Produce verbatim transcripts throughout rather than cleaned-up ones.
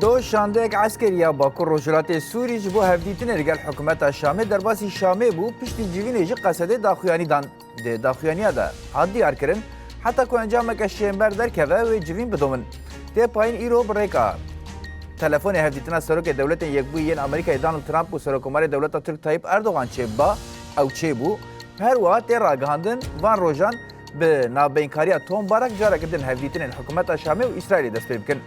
Do şandeyek eskerî ya Bakur Rojhilatê Sûrî ji bo hevdîtinê li gel hikûmeta Şamê derbasî Şamê bû, piştî civînê ji Qesedê daxuyanî dan. Di daxuyaniya de hat diyar kirin, heta ku encameke şênber derkeve wê civîn bidomin. Tê payîn îro bi rêka telefonê hevdîtina Serokê Dewletên Yekbûyî yên Amerîkayê Donald Trump û Serokomarê Dewleta Tirk Tayyip Erdogan çêbiba, ew çêbû. Her wiha tê ragihandin van rojan bi navbeynkariya Tom Barak careke din hevdîtinên hikûmeta Şamê û Îsraîlê dest pê bikin.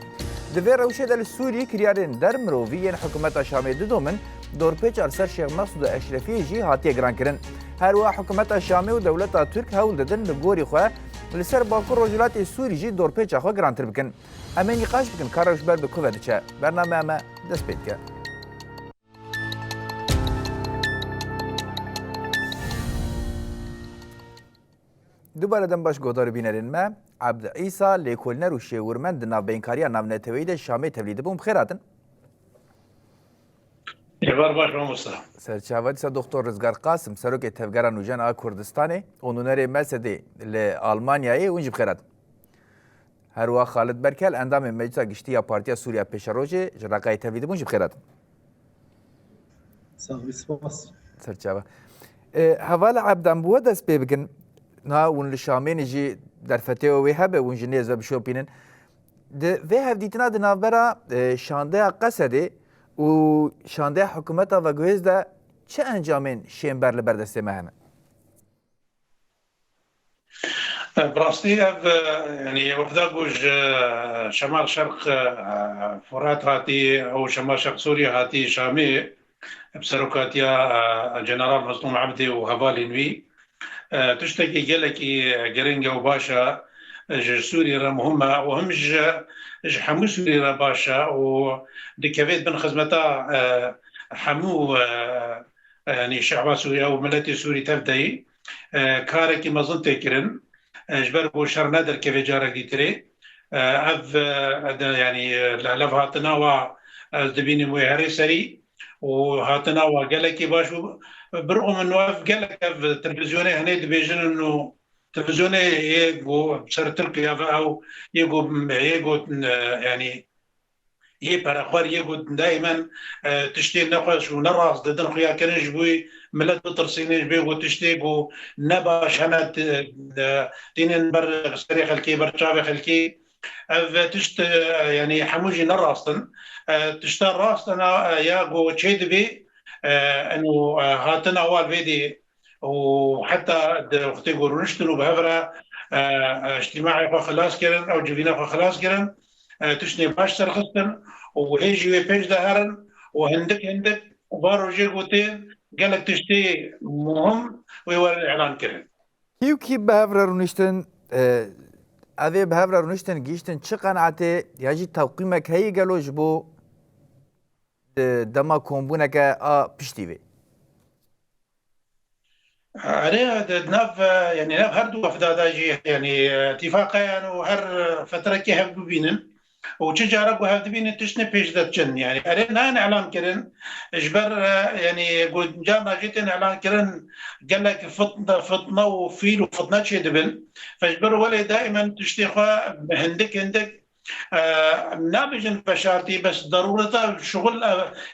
Di vê rewşê de li Sûriyê kiryarên der mirovî yên hikûmeta Şamê didomin, dorpêça li ser Şêx Mesûd û Eşrefiyê jî hatiye girankirin. Her wiha hikûmeta Şamê û dewleta Tirk hewl didin li gorî xwe li ser Bakur Rojhilatê Sûrî jî dorpêça xwe girantir bikin. Em ê nîqaş bikin ka rewş ber bi ku ve diçe. Bername me dest pê dike. Dubare dem baş guhdar û bînerên me. Ebd Îsa, lêkolîner û şêwirmend di navbeynkariya navneteweyî de Şamê tevlî dibûn. Bi xêr hatin. Êvar baş mamosta. Serçava dîsa Doktor Rizgar Qasim, serokê Tevgera Nûjen a Kurdistanê û nûnerê Mesedê li Almanyayê, hûn jî bi xêr hatin. Her wiha Xalid Berkel, endamê Meclisa Giştî ya Partiya Sûriya Pêşerojê ji Reqayê tevlî dibûn, jî bi xêr hatin. Sax bî, spas. Serçava. E, hevala Ebd, em bi we dest pê bikin. Na hûn li Şamê ne jî derfetê wê hebe, hûn ji nêz ve bişopînin. Di vê hevdîtina di navbera, e, şandeya Qesedê û şandeya hikûmeta veguhêz de çi encamên şênber li ber destê me hene? Bi rastî ev, e, yanî wefda ku ji Şemal Şerq, e, Furat hatî û Şemal Şerq Sûriye hatî Şamê, bi serokatiya, e, General Mezlûm Ebdî û hevalên wî, e, tiştekî gelekî giring e û baş e, ji Sûrî re muhim e û him ji, ji hemû Sûrî re baş e û dikeve bin xizmeta, e, hemû, e, e, yanî şe'ba Sûriye û miletê Sûrî tev de yî. E, karekî mezin tê kirin, e, ji ber ku şer ne derkeve carek dîtirê. E, ev, e, de, yanî, e, le-, levhatina wa ez dibînim wê herê serî û hatina wa gelekî baş bû. Bir min ev gelek ev televîzyonê hinê dibêjin û televîzyonê yê ku ser Tirkiye ve ew yê ku, yê ku, e, yanî yê perexwer yê ku daimen, e, tiştê nexweş û nerast didin xuya kirin ji bo milet bitirsînin, ji bê ku tiştê ku ne baş hene ti-, e, tînin ber serê xelkê, ber çavê xelkê. Ev tişt, e, yanî hemû jî ne rast in. E, tişta rast ina, e, ya ku çê dibê, e, eno, e, hatina wan vê dê û heta di wextê ku rûniştin û bi hev re, e, e, îctîmaê xwe xilas kirin, ew civîna xwe xilas kirin, e, tiştê baş serxistin û hê jî wê pêş de herin û hindik hindik va rojê ku tên gelek tiştê muhim wê werin îlan kirin. Kî û kî bi hev re rûniştin, e, ev ê bi hev re rûniştin, gihîştin çi qenaetê ya jî tewqîmek heye gelo ji bo di dema kombûneke a piştî vê? Erê, di nav, e, yanî nav her du wefda de jî, yanî, e, tîfaqeyan û her, e, fetrekê hev bibînin. Û çi cara ku hev dibînin tiştê pêş de diçin. Yanî erê nayên îlan kirin. Ji ber, e, yanî ku carna jî tên îlan kirin gelek fitne, fitne û fîl û fitne çê dibin. Fe ji ber welê daimen tiştê xwe hindik hindik, e, nabêjin veşartî, bes derûreta şuxul,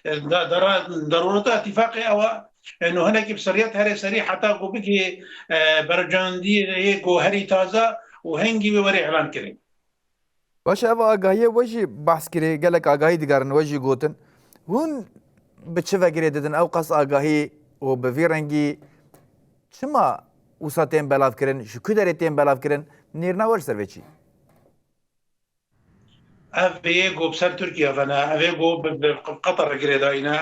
e, da-, dara-, derûreta îtîfaqê ew e. Eno hinekî bi seriyet herê serî heta ku bigihê, e, bercandiyê ku herî taze û hingî wê were îlan kirin. Baş e, ev agahiyê we jî behs kirê, gelek agahî digerin, we jî gotin. Hûn bi çi ve girê didin ew qas agahî û bi vî rengî çima wisa tên belavkirin, ji ku derê tên belavkirin, nêrina we li ser vê çi? Ev yê ku bi ser Tirkiye ve ne, ev ê ku bi, bi Qeter re girêdayî ne,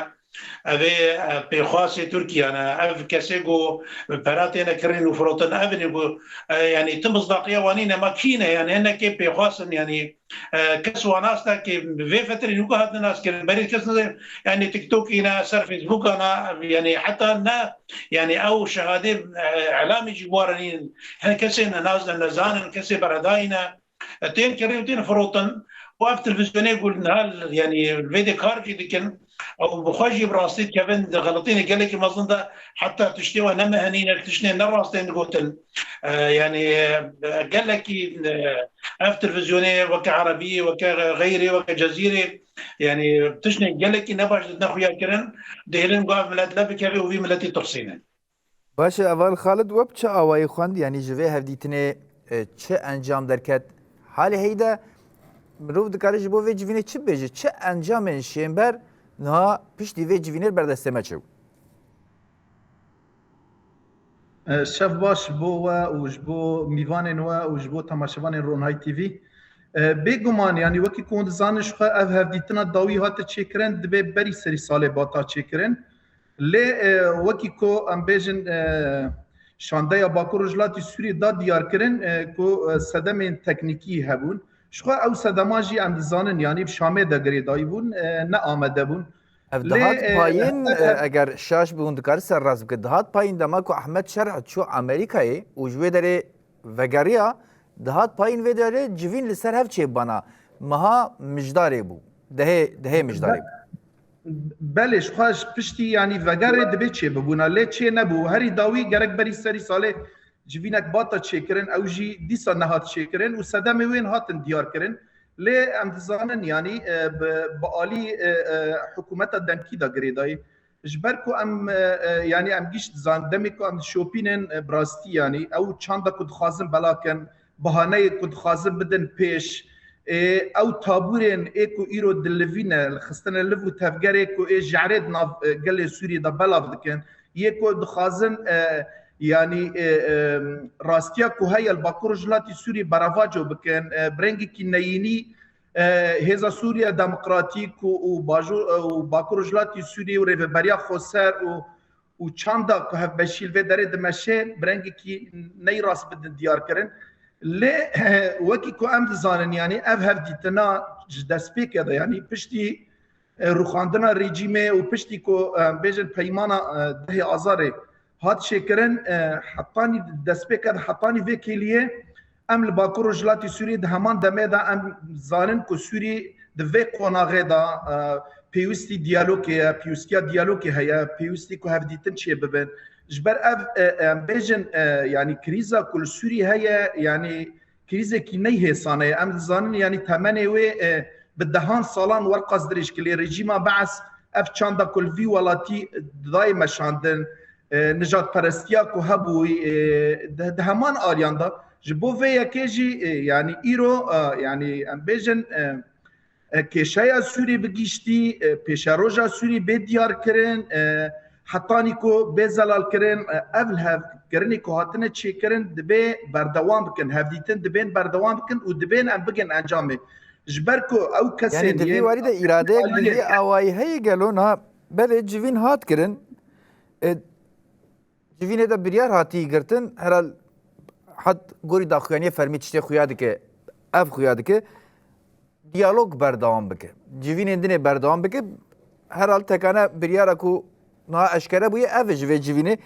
ev ê, e, pêxwasê Tirkiye ne, ev kesê ku bi pera têne kirîn û firotin, ev in ê ku, e, yanî ti mizdaqiya wan nîne, ma kî ne, yanî hinekê pêxwas in, yanî, e, kes wan nas ne kê bi vê fetrê nû hatine nas kirin, berê kes nizane, yanî TikTokî ne, ser Facebooka ne, yanî heta ne, yanî ew şehadê, e, îlamî jî bi wan re nînin, hin kesê ne, naz ne, nezanin, kesê beredayî ne. Tên kirî û tên firotin. Û ev televîzyonê ku niha, yanî, vê dê kar jî dikin, Ew bi xwe jî bi rastî dikevin di xeletînê gelekî mezin de, heta tiştê we ne mehenî ne tiştê ne rastên digotin. E, yanî, e, gelekî, e, ev televîzyonê weke Erebî, weke Xeyrê, weke Cezîrê, yanî tiştên gelekî ne baş didine xuya kirin, dihêlin ku ev milet le bikeve û vî miletî tirsînin. Baş e, Eval Xalid, we bi çi awayî xwend? Yanî ji vê hevdîtinê, e, çi encam derket? Halê heyî de mirov dikare ji bo vê civînê çi bibêje? Çi encamên şênber niha piştî vê civînê li ber destê me çû? E, şev baş ji bo we û ji bo mîvanên we û ji bo temaşevanên Ronhay T V. E, bêguman, yanî wekî ku hûn dizanin, ji xwe ev hevdîtina dawî hate çêkirin, dibe berî serî salê bata çêkirin. Lê, e, wekî ku em bêjin, e, şandeya Bakur Rojhilatî Sûriyê da diyar kirin, e, ku, e, sedemên teknîkî hebûn. Ji xwe ew sedema jî em dizanin, yanî bi Şamê de girêdayî bûn, e, ne amade bûn. Ev dihat payîn, e, eger şaş bi hûn dikare serrast bike, dihat payîn dema ku Ehmed Şerh çû Amerîkayê û ji wê derê vegeriya, dihat payîn vê derê civîn li ser hev çêbana. Meha Mijdarê bû. Dehê, dehê Mijdarê bû. Belê, ji xwe ji piştî, yanî vegerê dibê çêbibûna, lê çê nebû. Herî dawî gerek berî serî salê civînek bata çêkirin, ew jî dîsa nehat çêkirin û sedemê wên hatin diyar kirin. Lê em dizanin, yanî, e, bi, bi alî, e, e, hikûmeta demkî de girêdayî. Ji ber ku em, e, e, yanî em gişt dizanin, demê ku em dişopînin, e, bi rastî, yanî ew çanda ku dixwazin bela kin, bahaneyê ku dixwazin bidin pêş, ê, ew tabûrên ê ku îro dilivîne, xistine liv û tevgerê ku ê jehrê di nav, e, gelê Sûriyê de belav dikin, yê ku dixwazin, e, yanî, e, e, rastiya ku heye li Bakur Rojhilatî Sûriyê berevaco bikin, e, bi rengekî neyînî, e, Hêza Sûriya Demokratîk û, û Bajo-, e, û Bakur Rojhilatî Sûriyê û Rêveberiya Xweser û û çanda ku hevbeşî li vê derê dimeşe bi rengekî neyrast bidin diyar kirin. Lê wekî ku em dizanin, yanî ev hevdîtina ji destpêkê de, yanî piştî, e, rûxandina rejîmê û piştî ku, e, em bêjin peymana, e, dehê Azarê hat çêkirin, e, hetanî destpêke de hetanî vê kêliyê em li Bakur Rojhilatî Sûriyê di heman demê de em zanin ku Sûrî di vê qonaxê de, e, pêwîstî diyalogê ye, pêwîstiya diyalogê heye, pêwîstî ku hevdîtin çêbibin. Ji ber ev, e, em bêjin, e, yanî krîza ku li Sûrî heye, yanî krîzekî ney hêsane ye. Em dizanin, yanî temenê wê, e, bi dehan salan werqas dirêj kiriye. Rejîma Bees ev çanda ku li vî welatî dayê meşandin, e, nijadperestiya ku hebûyî, e, di, di heman aliyan de. Ji bo vê yekê jî, e, yanî îro, e, yanî em bêjin, e, e, kêşeya Sûrî bi giştî, e, pêşeroja Sûrî bê diyar kirin, e, hetanî ku bê zelal kirin, e, ev li hev kirinê ku hatine çêkirin dibê berdewam bikin, hevdîtin dibên berdewam bikin û dibên em bigin encamê. Ji ber ku ew kesên Yanî di vî warî de îradeyek di vî awayî heye gelo? Na, belê civîn hat kirin. E, civînê de biryar hatî girtin, herhal hat gorî daxuyaniyê fermî tiştê xuya dike, ev xuya dike, diyalog berdewam bike. Civînên dinê berdewam bike, herhal tekane biryara ku niha eşkere bûye, ev e ji vê civînê.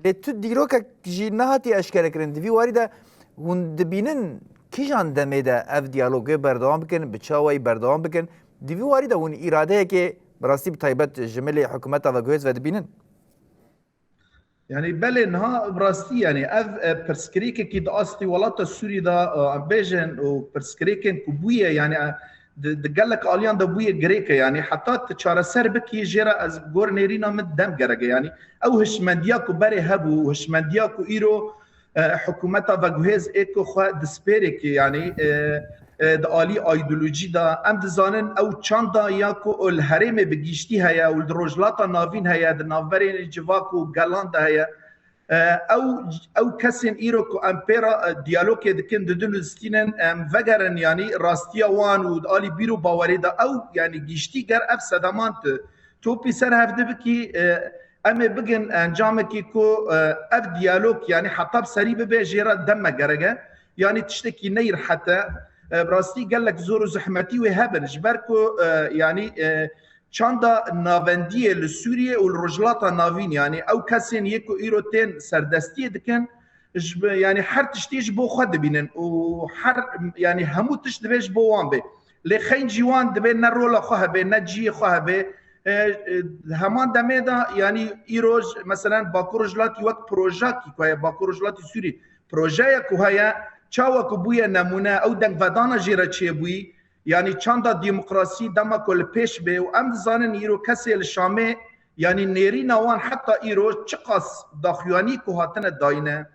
Lê tu dîrokek jî nehatî eşkerekirin. Di vî warî de hûn dibînin kîjan demê de ev diyalogê berdewam bikin, bi çi awayî berdewam bikin? Di vî warî de hûn îradeyekê bi rastî bi taybet ji milê hikûmeta veguhêz ve dibînin? Yanî belê niha bi rastî, yanî ev, e, pirsgirêkekî di astî welata Sûrî de, e, em bêjin û pirsgirêkên ku bûye, yanî, e, di, di gelek aliyan de bûye girêke, yanî heta tu çareser bikî jê re ez gor nêrîna min dem gerek e, yanî ew hişmendiya ku berê hebû, hişmendiya ku îro, e, hikûmeta veguhêz ê ku xwe dispêrê kî, yanî, e, e, di alî aydolojî de em dizanin ew çanda ya ku li herêmê bi giştî heye û li Rojhilata Navîn heye, di navberên civak û gelan de heye. E, ew, ew kesên îro ku em pê re, e, diyalogê dikin, didin û distînin, em vegerin, yanî rastiya wan û di alî bîr û bawerê de ew, yanî giştî ger ev sedeman tu topî ser hev dibikî, e, em ê bigin encamekî ku, e, ev diyalog, yanî heta bi serî bibe, jê re dem me gerek e. Yanî tiştekî ney rehet e. E, bi rastî gelek zor û zehmetî wê hebin. Ji ber ku, e, yanî, e, çanda navendiyê li Sûriyê û li Rojhilata Navîn, yanî ew kesên yê ku îro tên serdestiyê dikin, ji bi, yanî her tiştî ji bo xwe dibînin û her, yanî hemû tişt divê ji bo wan bê. Lê xeyn jî wan divê ne rola xwe hebe, ne cihê xwe hebe, E, e, heman demê de, yanî îroj, meselen, Bakur Rojhilatî wek projekî ku heye, Bakur Rojhilatî Sûrî, projeyek ku heye, çawa ku bûye nemûne, ew dengvedana jê re çêbûyî, yanî çanda demokrasî dema ku li pêş bê û em dizanin îro kesê li Şamê, yanî nêrîna wan heta îro çiqas daxuyanî ku hatine dayîne,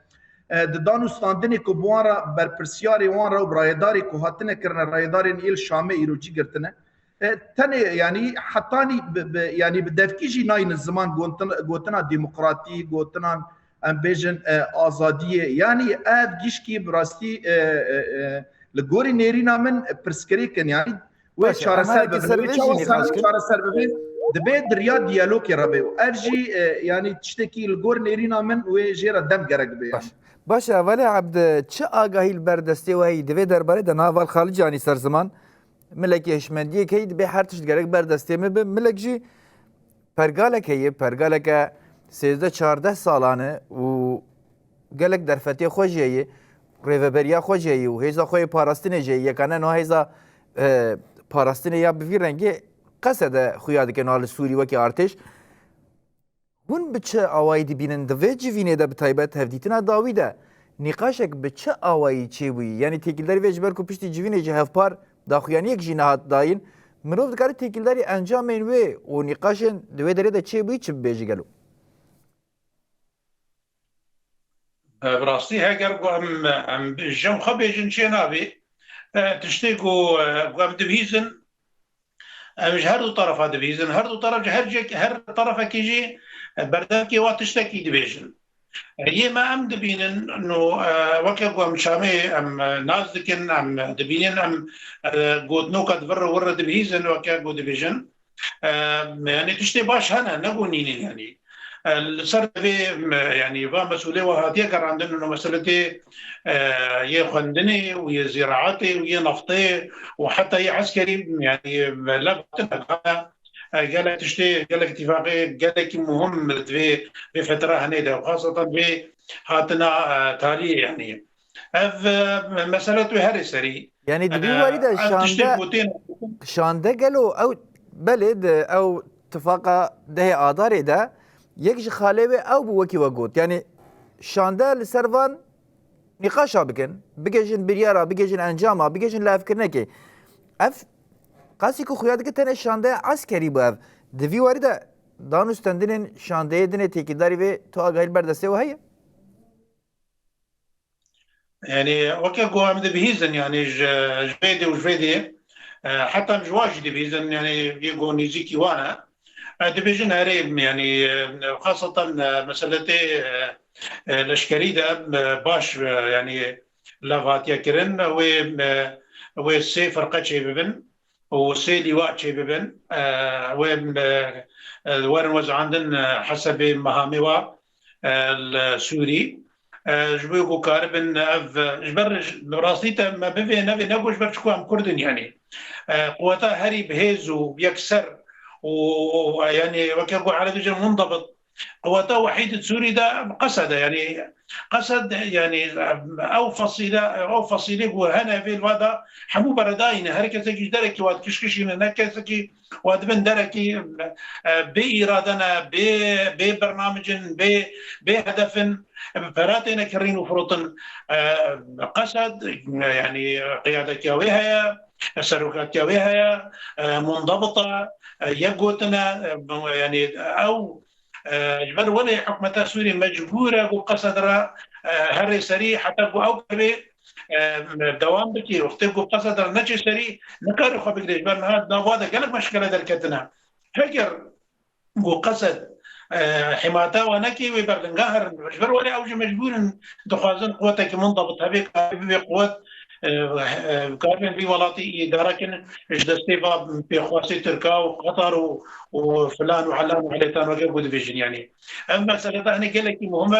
e, di dan û standinê ku bi wan re, berpirsiyarê wan re û bi rayedarê ku hatine kirine, rayedarên ê li Şamê îro cî girtine, e, tenê, yanî hetanî bi, bi, yanî bi devkî jî nayne ziman gotin-, gotina demokratî, gotinan, em bêjin, e, azadiyê. Yanî ev gişkî bi rastî, e, e, e, li gorî nêrîna min pirsgirêk in. Yanî wê Baş e, em çareser herkî bibin. ser Wê vê jî çawa nîqaş ser-, kin. çareser bibin? Dibe di riya diyalogê re be. Û ev jî, e, yanî tiştekî li gor nêrîna min wê jê re dem gerek be. Baş. Baş e, Hevalê Ebd, çi agahî li ber destê we heyî? Di vê derbarê de niha Heval Xalid jî anî ser ziman. Milekî hişmendiyek heyî, dibê her tişt gerek ber destê min be. Milek jî pergalek heye, pergaleke sêzdeh çardeh salan e û gelek derfetê xwe jî heye, rêveberiya xwe jî heye û hêza xwe yê parastinê jî heye. Yekane niha hêza, e, parastinê ya bi vî rengê qesede xuya dike niha li Sûrî wekî artêş. Hûn bi çi awayî dibînin? Di vê civînê de bi taybet hevdîtina dawî de nîqaşek bi çi awayî çêbûyî? Yanî têkildarî vê ji ber ku piştî civînê jî hevpar daxuyaniyek jî nehat dayîn, mirov dikare têkildarî encamên wê û nîqaşên di wê derê de çêbûyî çi bibêje gelo? E, bi rastî heger ku em, em ji xwe bêjin çê nabî, e, tiştê ku, e, ku em dibihîzin, em ji her du terefa dibihîzin. Her du teref, ji her cek-, her terefekî jî, e, berdevkê wa tiştekî dibêjin. E, yê me em dibînin, no, e, weke ku em Şamê em, e, nas dikin, em dibînin, em, e, gotinoka di vir re wir re dibihîzin, weke ku dibêjin. E, yanî tiştê baş hene, ne ku nînin yanî. E, li ser vê, e, yanî va mesûlê we hatiye gerandin, no mesele tê, e, yê xwendinê û yê zîraetê û yê naftê û heta yê eskerî, yanî, e, lev hatin, e, gelek tiştê, gelek îtîfaqê, gelekî muhim di vê, vê fetra henê de, xasatan vê hatina, e, taliyê, yanî. Ev, e, mesele tu herê serî. Yanî di vî E, warî de ev tiştê şande, ku tên şande gelo ew, belê di ew tifaqa dehê Adarê de yek ji xalê wê ew bû wekî we got. Yanî şande li ser van nîqaşa bikin, bigêjin biryara, bigêjin encama, bigêjin lihevkirinekê. Ev qasî ku xuya dike tenê şandeya eskerî bû ev. Di vî warî de dan û stendinên şandeyê dinê têkildarî vê tu agahî li ber destê we heye? Yanî weke ku em dibihîzin, yanî ji, ji vê dê û ji vê dê, e, heta em ji wan jî dibihîzin, yanî yê ku nêzîkî wan e. E, dibêjin herê, yanî, e, xasatan, e, mesele tê, e, e, leşkerî de, e, baş, e, yanî lev hatiye kirin. Wê, e, wê sê firqe çêbibin û sê lîwa çêbibin. E, wê, e, e, werin wezandin, e, hesebê mehamê wa, e, li Sûrî. E, ji bo ku karibin ev, e, ji ber, bi rastî te me bivê nevê, ne ku ji ber çiku em Kurd in, yanî. E, quweta herî bi hêz û yekser û, û, yanî weke ku Ereb dibêjin mundabit, quweta wehîd di Sûrî de Qesed e, yanî Qesed, yanî ew fesîle, ew fesîlê ku hene vê li va de hemû beredayî ne. Her kesekî ji derekî wa dikişkişîne, ne kesekî wa dibin derekî, e, bê îrade ne, bê, bê bernamicin, bê, bê hedef in, bi pera têne kirîn û firotin. E, Qesed, e, yanî qiyadetiya wê heye, serokatiya wê heye, e, mundabit e, e, yek gotine, e, yanî ew, e, ji ber welê hikûmeta Sûrî mecbûr e ku Qesed re, e, herê serî heta ku ew karibê, e, dewam bikî. Wextê ku Qesed re neçê serî, nikarê xwe bigirê. Ji ber niha di nava de gelek meşkele derketine. Heger ku Qesed, e, himata we nekê, wê berlinga herin. Ji ber welê ew jî mecbûr in, dixwazin quwetekî mundabit hebe, karî bibe quwet, e, e, karibin vî welatî îdare kin ji destê va pêxwastê Tirka û Qatar û, û filan û elan û elêtan weke ku dibêjin, yanî. Ev mesele de hinê gelekî muhim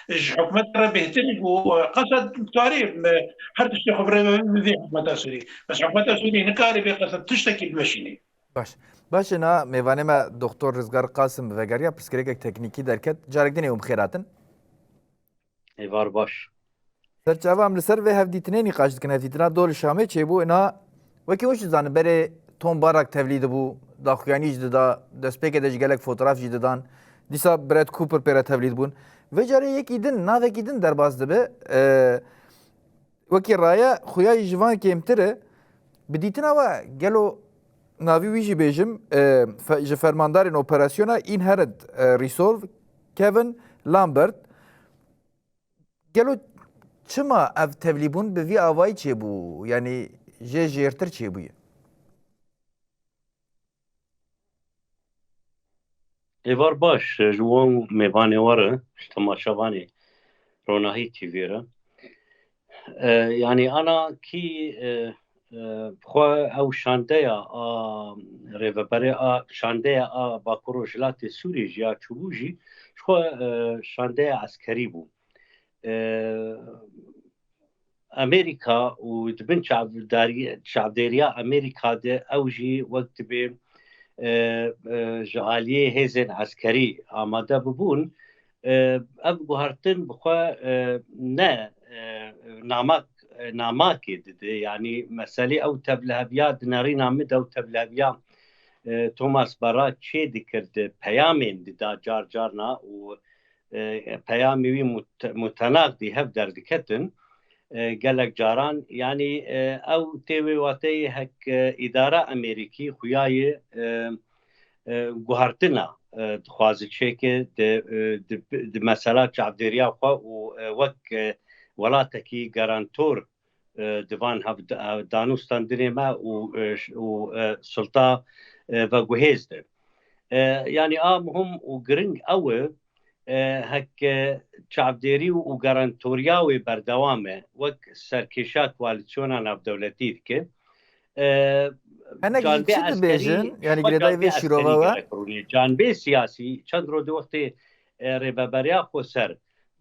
e, ji hikûmetê re bêhtir ku, e, Qesed karî, e, her tiştê xwe birêve vê hikûmeta Sûrî. Bes hikûmeta Sûrî nikarê bê Qesed tiştekî bimeşînê. Baş. Baş e, na mêvanê me Doktor Rizgar Qasim vegeriya, pirsgirêkek teknîkî derket. Carek din ê hûn bi xêr hatin. Êvar baş. Serçava em li ser vê hevdîtinê nîqaş dikin. Hevdîtina Dol Şamê çêbû. Ina wekî hûn jî dizanin berê Tom Barak tevlî dibû. daxuyanî jî dida, destpêkê de jî gelek fotoğraf jî didan. Dîsa Brad Cooper pê re tevlî dibûn. Vê carê yekî din, navekî din derbas dibe. E, wekî raye xuya jî ji van kêmtir e. Bi dîtina we gelo navî wî jî bêjim, e, fe-, ji fermandarên operasyona Inherent, e, Resolve, Kevin Lambert. Gelo çima ev tevlîbûn bi vî avayî çêbû? Yanî jê jêrtir çêbûye? Êvar baş ji wan mêvanê we re, ji temaşevanê Ronahî T V re. E, yanî ana kî, e, e, xwe ew şandeya a rêveberê a şandeya a Bakur Rojhilatê Sûriyê jî ya çûbû jî ji xwe, e, şandeya eskerî bû. E, Amerîka û di bin çavdarî-, çavdêriya Amerîka de ew jî wek dibê, e, e, ji aliyê hêzên eskerî amade bibûn. E, ev guhertin bi xwe, e, ne, e, namak, e, namakê dide. Yanî meselê ew tevliheviya di nerîna min de ew tevliheviya, e, Thomas Barra çê dikir, di peyamên dida car carna û e, peyamê wî mut-, mutenaxdî hev derdiketin. E, gelek caran, yanî, e, ew tê wê wateyê hek, e, îdara Amerîkî xuyayê, e, e, guhertina, e, dixwaze çêke di, e, di, di mesela çavdêriya xwe û, e, wek, e, welatekî garantor, e, di van hev-, e, danûstandinê me û, e, ş-, û, e, sulta, e, veguhêz de. E, yanî a muhim û giring ew e, e, heke çavdêrî û garantoriya wê berdewam e, wek serkêşa koalîsyona navdewletî dike. E, Hinek jî canbê çi eskerî dibêjin? Yanî wek girêdayî canbê vê şîrova eskerî we? Gerek rûnê. Canbê siyasî, çend roj di wextê, e, rêveberiya xweser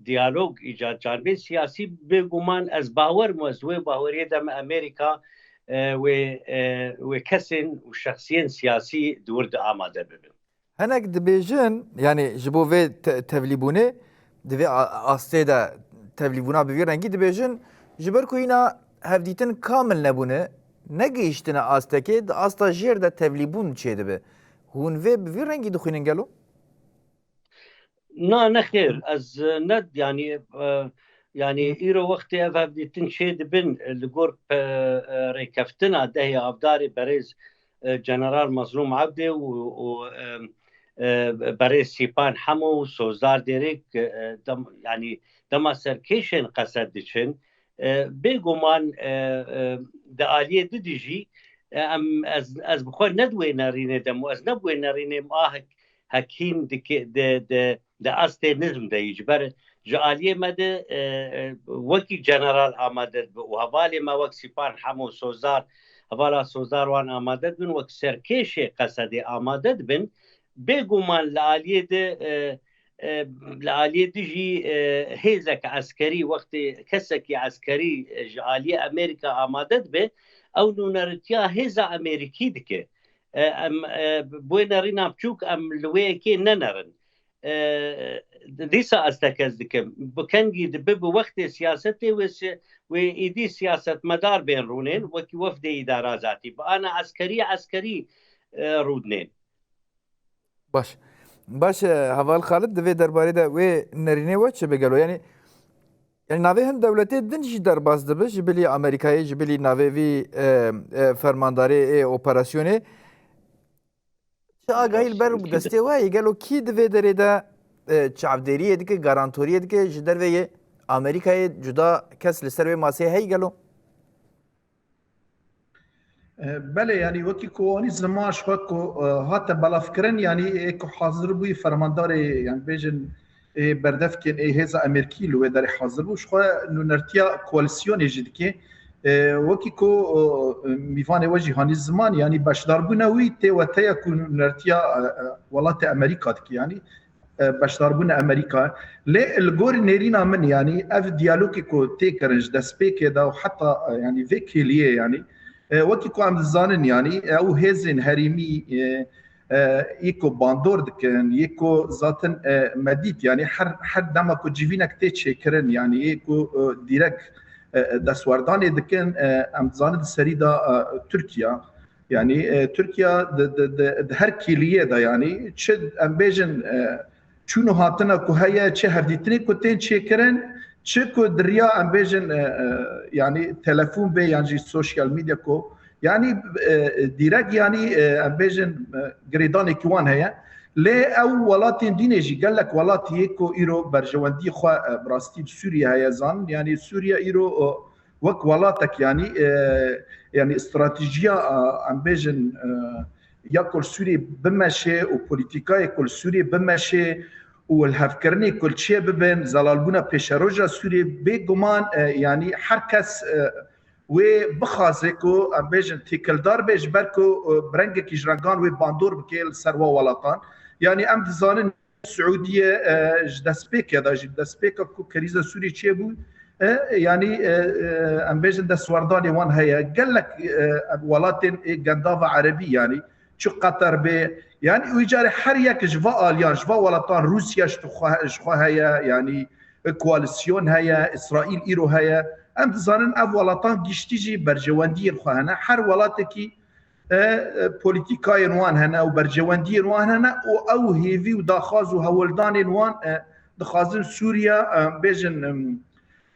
diyalog îcat, canbê siyasî, bêguman ez bawer bûm, ez wê baweriyê de me Amerîka, e, wê, e, wê kesên û şexsiyên siyasî di wir de amade bibin. Hinek dibêjin, yanî ji bo vê te-, tevlîbûnê, di vê a-, astê de tevlîbûna bi vî rengî dibêjin, ji ber ku hîna hevdîtin kamil nebûne, negihîştine astekê, di asta jêr de tevlîbûn çêdibe. Hûn vê bi vî rengî dixwînin gelo? Na, nexêr, ez, e, ne, yanî, e, yanî Hı. îro wextê ev hevdîtin çê dibin, e, li gor pe-, e, rêkeftina dehê Avdarê berêz, e, General Mazlûm Evdê û, û, e, e, berêz Sîpan Hemo û Sozdar Dêrêk, e, dem-, yanî dema serkêşên Qesed diçin, e, bêguman, e, e, di aliyê di dijî, e, em, ez, ez bi xwe ne di wê nerînê de û ez ne bi wê nerînê ma hek hekîn dike-, di, di, di astê nizm de yî. Ji ber ji aliyê me de, e, e, wekî general amade dibe û hevalê me wek Sîpan Hemo Sozar, hevala Sozar wan amade dibin, wek serkêşê Qesedê amade dibin. Bêguman li aliyê de, e, e, li aliyê de jî, e, hêzek eskerî, wextê kesekî eskerî, e, ji aliyê Amerîka amade dibe, ew nûneritiya hêza Amerîkî dike. E, em, e, bi wê nerîna biçûk em li wê yekê nenerin. E, dîsa ez tekez dikim. Bi kengî dibe bi wextê siyasetê wê si-, wê êdî siyasetmedar bên rûnên, wekî wefdê îdara zatî. Bi ana eskerî, eskerî, e, rûdinên. Baş. Baş, e, Heval Xalid, di vê derbarê de wê nerînê we çi be gelo? Yanî, yanî navê hin dewletê din jî derbas dibe, ji bilî Amerîkayê, ji bilî navê vî, e, e, fermandarê ê operasyonê. Çi agahî li ber destê we ye? Gelo kî di vê derê de, e, çavdêriyê dike, garantoriyê dike, ji derveyê Amerîkayê cuda kes li ser wê maseyê heye gelo? E, belê, yanî wekî ku anî ziman ji xwe ku, e, hate belavkirin, yanî ê ku hazir bûyî fermandarê, yanî bêjin, ê berdevkên ê hêza Amerîkî li wê derê hazir bû. Ji xwe nûnertiya koalîsyonê jî dike. E, wekî ku, e, mîvanê we jî hanî ziman, yanî beşdarbûna wî tê weteya ku nûnertiya, e, e, welatê Amerîka dike, yanî e, beşdarbûna Amerîka. Lê li gorî nêrîna min, yanî ev diyalogê ku tê kirin ji destpêkê de û heta, e, yanî vê kêliyê, yanî, e, wekî ku em dizanin, yanî ew hêzên herêmî, e, e, yê ku bandor dikin, yê ku zaten, e, me dît, yanî her, her dema ku civînek tê çêkirin, yanî yê ku, e, dîrek, e, destwerdanê dikin, e, em dizanin di serî de, e, Tirkiye, Yanî e, Tirkiye di, di, di, di her kêliyê de, yanî çi em bêjin e, çûn û hatina ku heye, çi hevdîtinê ku tên çêkirin, çi ku di riya em bêjin e, e, yanî telefon bê yan jî sosyal medya ku yanî e, dîrek yanî e, em bêjin e, girêdanekî wan heye. Lê ew welatên dînê jî gelek welatiyê ku îro berjewendî xwe e, bi rastî bi Sûriye heye zanin. Yanî Sûriye îro e, wek welatek yanî e, yanî stratejiya e, em bêjin e, ya ku li Sûriyê bimeşe û polîtîkayê ku li Sûriyê bimeşe û li hevkirinê ku li çê bibin, zelalbûna pêşeroja Sûriyê bêguman e, yanî her kes e, wê bixwaze ku em bêjin têkildar be ji ber ku e, bi rengekî ji rengan wê bandor bike li ser wa welatan. Yanî em dizanin Siûdiye e, ji destpêkê de, ji destpêka ku krîza Sûriyê çêbû, e, yanî e, e, em bêjin destwerdanê wan heye. Gelek e, welatên ê gendava erebî, yanî çi Qeter bê, yanî wî carê her yek ji va aliyan, ji va welatan, Rûsya ji xwe, ji xwe heye, yanî e, koalîsyon heye, Îsraîl îro heye. Em dizanin ev welatan giştî jî berjewendiyên xwe hene. Her welatekî e, e, polîtîkayên wan hene û berjewendiyên wan hene û ew hêvî û daxwaz û hewldanên wan e, dixwazin Sûriya, e, bêjin, em,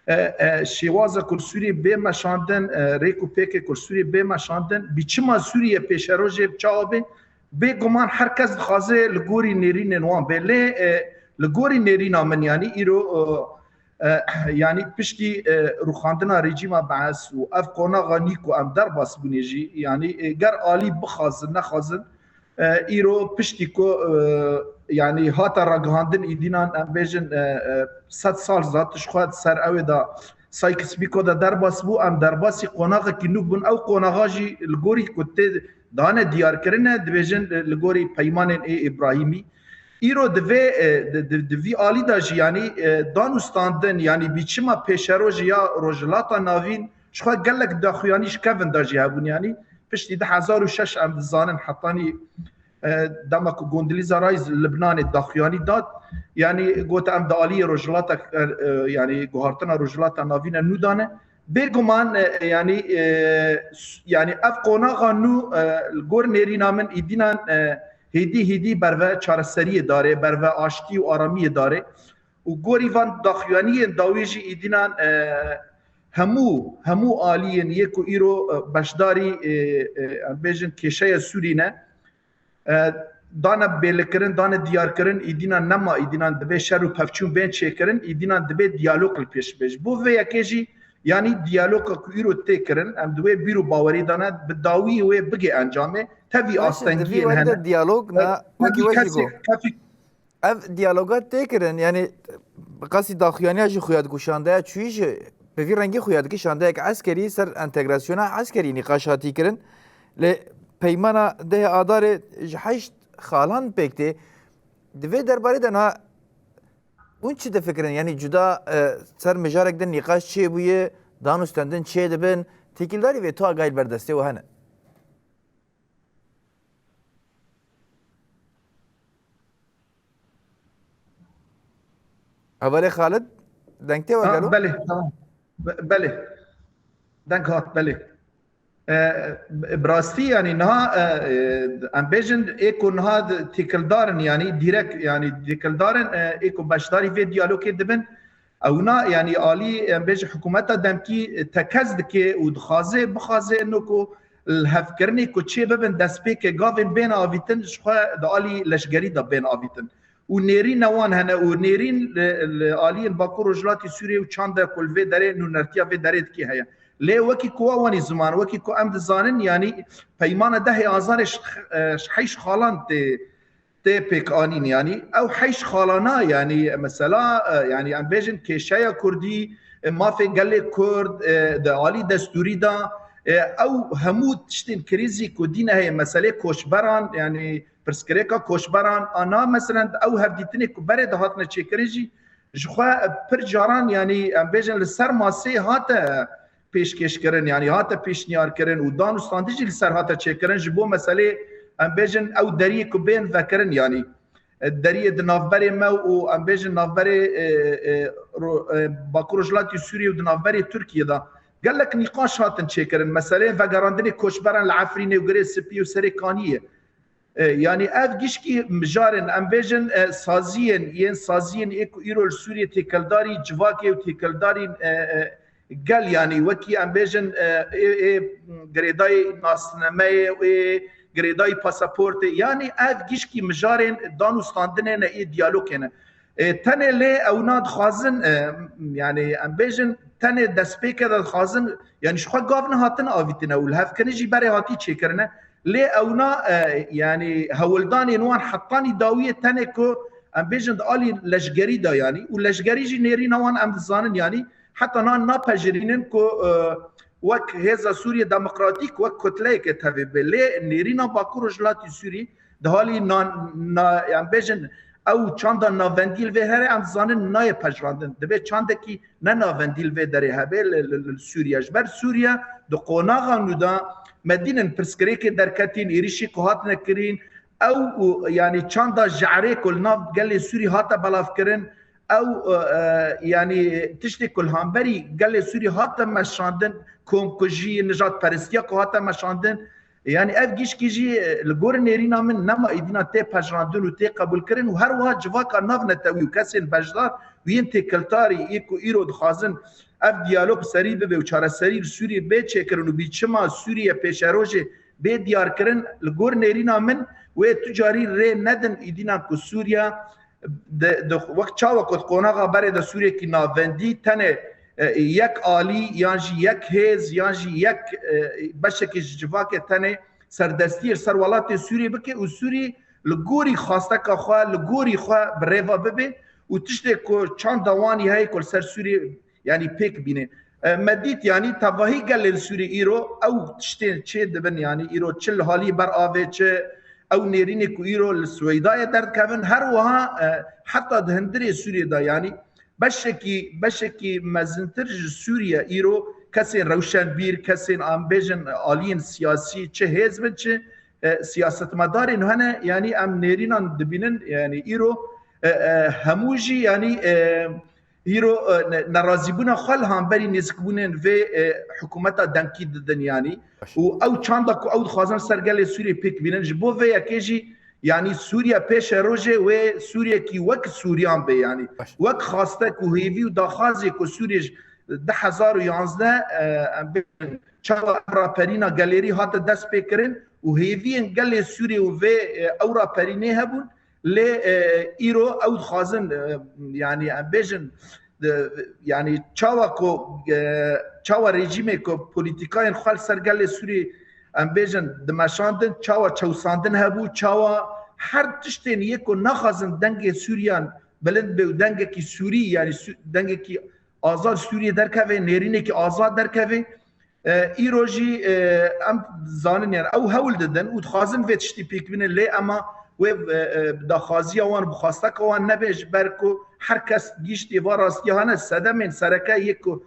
e, e, şêwaza ku li Sûriyê bê meşandin, e, rêk û pêkê ku li Sûriyê bê meşandin, bi çima Sûriye pêşerojê bi çawa bê, bêguman her kes dixwaze li gorî nêrînên wan bê. Lê e, li gorî nêrîna min, yanî îro e, E, yanî piştî e, rûxandina rejîma Bees û ev qonaxa nî ku em derbas bûnê jî, yanî e, ger alî bixwazin, nexwazin, e, îro piştî ku e, yanî hate ragihandin îdînan em bêjin e, e, sed sal zat ji xwe di ser ew ê de Sykes-Picot de derbas bû, em derbasî qonaxekî nû bûn. Ew qonaxa jî li gorî ku tê dane diyarkirine, dibêjin li gorî peymanên ê Îbrahîmî. Îro di vê, e, di, di, di vî alî de jî, yanî, e, danûstandin, yanî bîçima pêşerojê ya Rojhilata Navîn ji xwe gelek daxuyanî ji kevin de jî hebûn. Yanî piştî du hezar û şeş em dizanin hetanî, e, dema ku Gondilîza Rice li Libnanê daxuyanî dat, yanî got em di aliyê Rojhilata, e, e, yanî guhartina Rojhilata Navîn e nû dane. Bêguman, e, yanî, e, s-, yanî ev qonaxa nû, e, li gor nêrîna min îdînan, e, hêdî hêdî berve çareseriyê darê, berve aştî û aramiyê darê. Û gorî van daxuyaniyên dawî jî îdînan, e, hemû, hemû aliyên yê ku îro, e, beşdarî, e, e, em bêjin kêşeya Sûrî ne, e, dane bêlikirin, dane diyarkirin, îdînan nema, îdînan divê şer û pevçûn bên çêkirin, îdînan divê diyalog li pêş bê. Ji bo vê yekê jî, yanî diyaloga ku îro tê kirin, em di wê bîr û bawerî de ne, bi dawî wê bigê encamê, tevî Baş e, di vî astengiyên warî hene. de diyalog E, na wekî tevî we jî kesê, got. tevî Ev diyaloga tê kirin, yanî bi qasî daxuyaniya jî xuya diku şandeya çûyî jî bi vî rengî xuya dike şandeyek eskerî ser entegrasyona eskerî nîqaş hatî kirin. Lê peymana dehê Adarê ji heşt xalan pêk tê. Di vê derbarê de na hûn çi difikirin? Yanî cuda, e, ser mijarek de nîqaş çêbûye, danûstendin çê dibin, têkildarî vê tu agahî li ber destê we hene? Hevalê Xalid, deng tê we Ha, gelo? Belê, tamam. Be-, belê. Deng hat, belê. E, bi rastî, yanî niha, e, e, em bêjin, ê ku niha di-, têkildar in, yanî dîrek, yanî têkildar in, e, ê ku beşdarî vê diyalogê dibin, ewna, yanî alî, em bêjin, hikûmeta demkî, e, tekez dike û dixwaze, bixwaze ino ku li hevkirinê ku çê bibin destpêkê gavên bên avîtin, ji xwe di alî leşgerî de bên avîtin. Û nêrîna wan hene û nêrîn li, li aliyên Bakur Rojhilatî Sûriyê û çanda ku li vê derê nûnertiya vê derê dikê heye. Lê wekî ku wa wanî ziman, wekî ku em dizanin, yanî peymana dehê Azarê ji, e, ji heyş xalan tê, tê pêkanîn. Yanî ew heyş xalana, yanî mesela, e, yanî em bêjin kêşeya Kurdî, e, mafê gelê Kurd, e, di alî destûrî de, e, ew hemû tiştên krîzî ku dîne heye, meselê koçberan, yanî pirsgirêka koçberan, ana meselen ew hevdîtinê ku berê de hatine çêkirin jî ji xwe pir caran, yanî em bêjin li ser masê hate pêşkêşkirin, yanî hate pêşniyarkirin û danûstandî jî li ser hate çêkirin ji bo meselê, em bêjin, ew deriyê ku bên vekirin, yanî, e, deriyê di navberê me û em bêjin navberê, e, e, ro-, e, Bakur Rojhilatî Sûriyê û di navberê Tirkiyê de Gelek nîqaş hatin çêkirin. Meseleyên vegerandinê koçberan li Efrînê û Girê Spî û Serê Kaniyê. E, yanî ev gişkî mijarên, em bêjin, e, saziyên, yên saziyên ê ku îro li Sûriyê têkeldarî civakê û têkeldarî, e, e, gel, yanî wekî em bêjin, e, ê, ê girêdayî nasnameyê û ê girêdayî pasaportê, yanî ev gişkî mijarên dan û standinê ne, ê diyalogê ne. E, tenê lê ewna dixwazin, e, yanî em bêjin, tenê destpêke de dixwazin, yanî ji xwe gav nehatin avîtine û li hevkirin jî berê hatî çêkirine. Lê ewna, e, yanî hewldanên wan hetanî dawiyê tenê ku em bêjin di alî leşgerî de, yanî û leşgerî jî nêrîna wan em dizanin, yanî heta nan napejirînin ku, e, wek Hêza Sûriye Demokratîk, wek kutleyeke tevê be. Lê nêrîna Bakur Rojhilatî Sûrî di halî nan, na, em bêjin, ew çanda navendî li vê herê em dizanin nayê pejirandin. Dibê çandekî ne navendî li vê derê hebe li, li, li Sûriye. Ji ber Sûriye di qonaxa nû de me dînin pirsgirêkê derketîn, êrîşî ku hatine kirîn, ew û, yanî çanda je'rê ku li nav gelê Sûrî hate belavkirin, ew, e, e, yanî tiştê ku li hemberî gelê Sûrî hate meşandin, komkujî, nijadperestiya ku hate meşandin, yanî ev gişkî jî, e, li gor nêrîna min nema îdîna tê pejirandin û tê qebûlkirin û her wiha civaka navnetewî û kesên beşdar û yên têkildarî yê ku îro dixwazin ev diyalog serî bibe û çareserî li Sûriyê bê çêkirin û bî çima Sûriye pêşerojê bê diyarkirin, li gor nêrîna min wê tu carî rê nedin îdîna ku Sûriya di, di, wek çawa ku di qonaxa berê de Sûriyekî navendî tenê, e, yek alî yan jî yek hêz yan jî yek, e, beşekî ji civakê tenê serdestiyê li ser welatê Sûriyê bike û Sûrî li gorî xwasteka xwe, li gorî xwe bi rêva bibe û tiştê ku çanda wan heye ku li ser Sûriyê, yanî pêk bîne. E, me dît, yanî tevahî gelê li Sûrî îro ew tiştên çê dibin, yanî îro çi li halî ber avê, çi ew nêrînê ku îro li Swêdayê derdikevin, her wiha, e, heta di hundirê Sûriyê de, yanî beşekî, beşekî mezintir ji Sûriye îro kesên rewşenbîr, kesên, em bêjin, aliyên siyasî, çi hêz bin, çi, e, siyasetmedarên hene, yanî em nêrînan dibînin, yanî îro, e, e, hemû jî, yanî, e, îro, e, ne-, nerazîbûna xwe li hemberî nêzikbûnên vê, e, hikûmeta dengkî didin, yanî. Baş. Û ew çanda ku ew dixwazin ser gelê Sûriyê pêk bînin, ji bo vê yekê jî, yanî Sûriye pêşerojê wê Sûriyekî wek Sûriyan be, yanî. Baş. Wek xastek û hêvî û daxwazê ku Sûriye ji du hezar û yanzdeh, e, em bêjin, çawa ev raperîna gelêrî hate dest pê kirin û hêviyên gelê Sûriyê û vê, e, ew raperînê hebûn, lê, e, îro ew dixwazin, e, yanî em bêjin, e, yanî çawa ku, e, çawa rejîmê ku polîtîkayên xwe li ser gelê Sûriyê, em bêjin, dimeşandin, çawa çewsandin hebû, çawa her tiştên yê ku naxwazin dengê Sûriyan bilind be û dengekî Sûrî, yanî Sû-, dengekî azad Sûriyê derkeve, nêrînekî azad derkeve. E, îro jî, e, em dizanin, yani ew hewl didin û dixwazin vê tiştî pêk bînin, lê ema wê, e, e, daxwaziya wan, bi xwasteka wan nebe, ji ber ku her kes gihîştî va rastiya hene. Sedemên sereke yê ku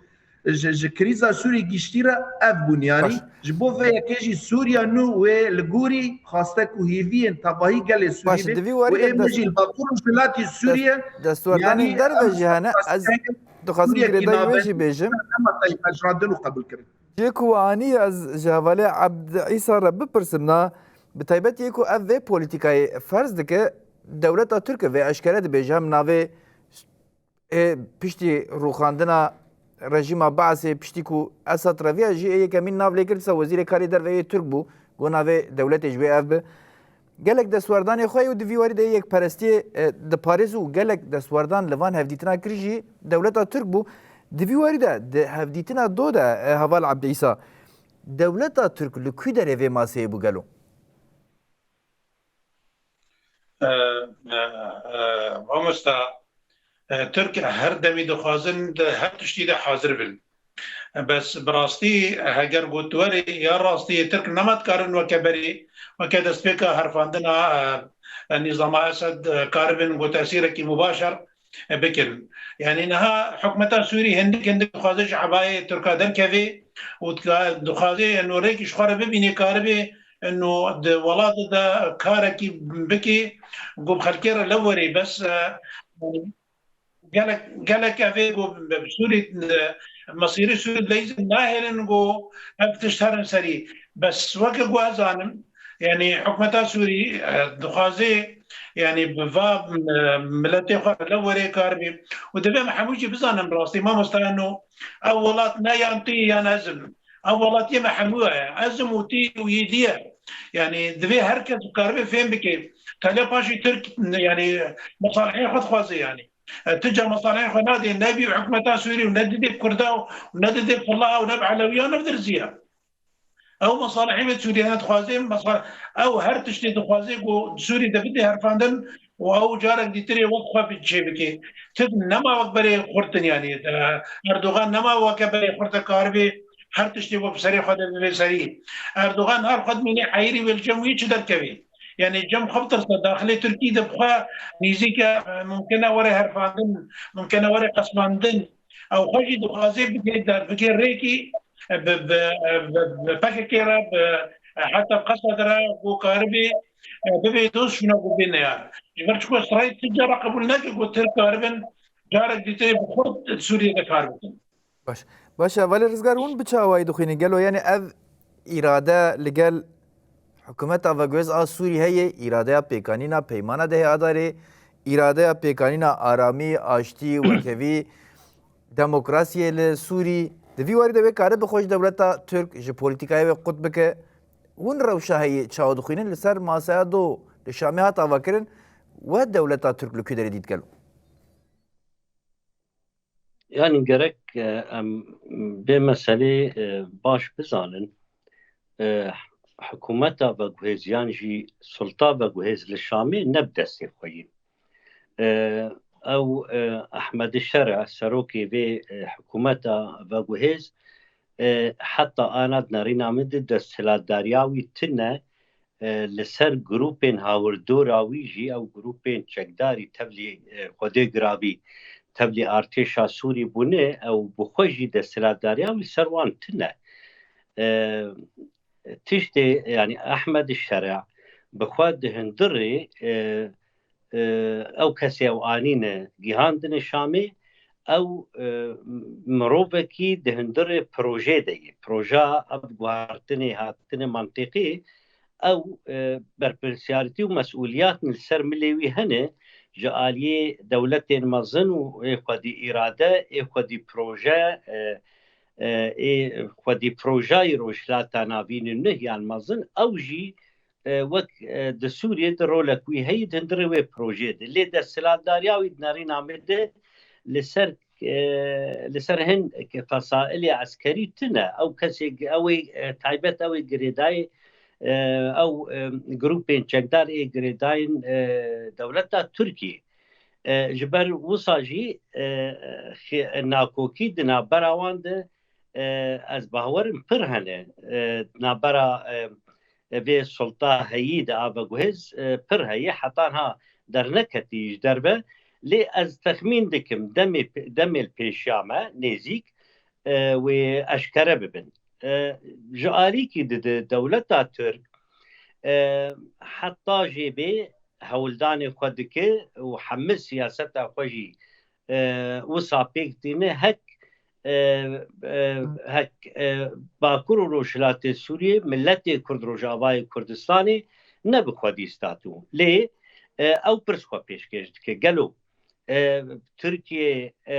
ji, ji krîza Sûrî gihîştî re ev bûn, yani. Baş. Ji bo vê yekê jî Sûriya nû wê li gorî xwastek û hêviyên tevahî gelê Sûrî Baş, be di vî warî û de ê me dest-, jî li Bakur Rojhilatî Sûriye, dest-, destwerdanên yani, derve em jî hene. Ez dixwazim Sûriyekî girêdayî wê jî navendî bêjim. Nema tey pejirandin û qebûlkirin. Cihê ku we anî, ez ji hevalê Ebd Îsa re bipirsim, na bi taybetî yê ku ev vê polîtîkayê ferz dike, dewleta Tirk vê eşkere dibêje, em navê, ê, piştî rûxandina rejîma Baasê, piştî ku Esad reviya jî ê yekemîn nav lê kir, dîsa wezîrê karê derve yê Tirk bû, got navê dewletê ji wê ev bi. Gelek destwerdanê xwe û di vî warî de yekperestiyê, e, diparêz û gelek destwerdan li van hevdîtina kir jî dewleta Tirk bû. Di vî warî de, di hevdîtina do de, e, heval Ebdîsa, dewleta Tirk li kû derê vê maseyê bû gelo? E, e, e, mamosta, e, Tirk her demî dixwazin di her tiştî de hazir bin. Bes bi rastî, heger got werê ya rastî, Tirk nema dikarin weke berê, weke destpêka herfandina, e, nîzama Esed, e, karibin ku tesîrekî mubaşer, e, bikin. Yanî niha hikûmeta Sûrî hindik hindik dixwaze ji ebayê Tirka derkeve û dika-, dixwaze eno rêkî ji xwe re bibîne, karibe eno di welatê de karekî bike ku bi xelkê re lew werê. Bes, e, Gelek, gelek ev ê ku bi Sûrî, e, mesîrê Sûrî dileyîzin nahêlin ku ev tişt herin serî. Bes weke ku ez zanim, yanî hikûmeta Sûrî, e, dixwaze, yanî bi va, e, miletê xwe lew were kar bê. Û divê em hemû jî bizanin bi rastî, mamosta, eno ew welat ne yan tu yî yan ez im. Ew welat yê me hemû ye. Ez im û tu û yî dî ye. Yanî divê her kes karibe fêm bike. Tele paşî Tirk, yanî mesalihê xwe dixwaze yanî. E, tu ca mesalihê xwe nadê, ne vî hikûmeta Sûrî û ne didê Kurda û ne didê Fila û ne bi Elewiya ne bi Dirziya. Ew mesalihê wê Sûriyê ne dixwaze, mesal-, ew her tiştê dixwaze ku Sûrî de bidê herfandin û ew carek dîtirê wek xwe bi-, çê bike. Tirk nema wek berê xurtin yanî. E, Erdogan nema weke berê xurte karibê her tiştê wek bi serê xwe de bibe serî. Erdogan her xwe dimîne heyirî wê li cem wî çi derkevê. Yanî cem xwe bitirse, daxilê Tirkî de bi xwe nîzîk e, mumkin e were herfandin, mumkin e were qesmandin. Ew xwe jî dixwaze bike, bike rêkî, e, bi, bi, bi, bi P K K re, bi, e, heta bi Qesed re, ku karibê, e, bibê dost şûna ku bê neyar. Ji ber çiko Îsraîl tu cara qebûl neke ku Tirk karibin carek dîtirê bi xurt Sûriyê de kar bikin. Baş. Baş e, Valê Rizgar, hûn bi çawayî dixwînin? Gelo, yanî ev îrade li gel hikûmeta veguhêz a Sûrî heye, îradeya pêkanîna peymana dehê Adarê, îradeya pêkanîna aramî, aştî, wekhevî, demokrasiyê li Sûrî. Di vî warî de wê kare bi xwe ji dewleta Tirk, ji polîtîkayê wê qut bike. Hûn rewşa heye çawa dixwînin? Li ser masaya do li Şamê hat avakirin, we dewleta Tirk li ku derê dît gelo? Yanî gerek, e, em vê meselê, e, baş bizanin. E, hikûmeta veguhêz yan jî sulta veguhêz li Şamê ne bi destê xwe yî. E, ew, e, Ehmed Şere, serokê vê, e, hikûmeta veguhêz, e, heta ana di nerîna min de desthilatdariya wî tune, e, li ser grûpên hawirdora wî jî, ew grûpên çekdarî tevlî, e, Xwedê Girabî, tevlî artêşa Sûrî bûne, ew bi xwe jî desthilatdariya wî ser wan tune. E, tiştê, yanî Ehmed Şere bi xwe di hundirê, e, e, ew kesê ew anîne gihandine Şamê, ew, e, mirovekî di hundirê projê de ye. Proja ev guhartinê, hatinê mantîqî, ew, e, berpirsiyarîtî û mesûliyatin li ser milê wî hene, ji aliyê dewletên mezin û ê xwedî îrade, ê xwedî proje, e, e, ê xwedî projayî Rojhilata Navîn û nuh yan mezin, ew jî, e, wek, e, di Sûriyê de rolek wî heye di hundirê wê projeyê de. Lê desthilatdariya wî di nerîna me de li ser, e, li ser hin fesailê eskerî tune. Ew kesê, ew ê, e, taybet, ew ê girêdayê, e, ew, e, grûpên çekdar ê girêdayên, e, dewleta Tirkiyê. E, ji ber wisa jî, e, xê-, nakokî di navbera wan de, e, ez bawer im pir hene. E, navbera, e, vê sulta heyî de a veguhêz, e, pir heye. Heta niha derneketî ji derve. Lê ez texmîn dikim demê, demê li pêşiya me nêzîk, e, wê eşkere bibin. E, ji alîkî dide dewleta Tirk, e, heta jê bê hewldanê xwe dike û hemî siyaseta xwe jî, e, wisa pêk tîne hek, e, e, hek, e, Bakur û Rojhilatê Sûriyê, miletê Kurd Rojavayê Kurdistanê ne bi xwedî statû. Lê, e, ew pirs xwe pêşkêş dike. Gelo, e, Tirkiye, e,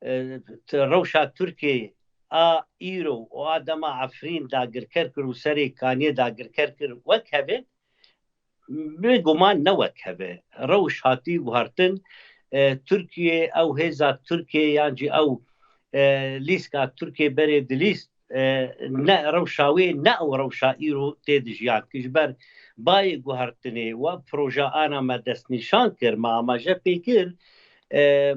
e, t-, rewşa Tirkiye a îro û a dema Efrîn dagirker kir û serê Kaniyê dagirker kir wek heve? Bê guman ne wek heve. Rewş hatî guhertin, e, Tirkiye, ew hêza Tirkiye yan jî ew, e, lîska Tirkiye berê dilîst, e, ne rewşa wê, ne ew rewşa îro tê dijiyan. Ki ji ber bayê guhertinê we proja ana me destnîşan kir, me amaje pê kir, e,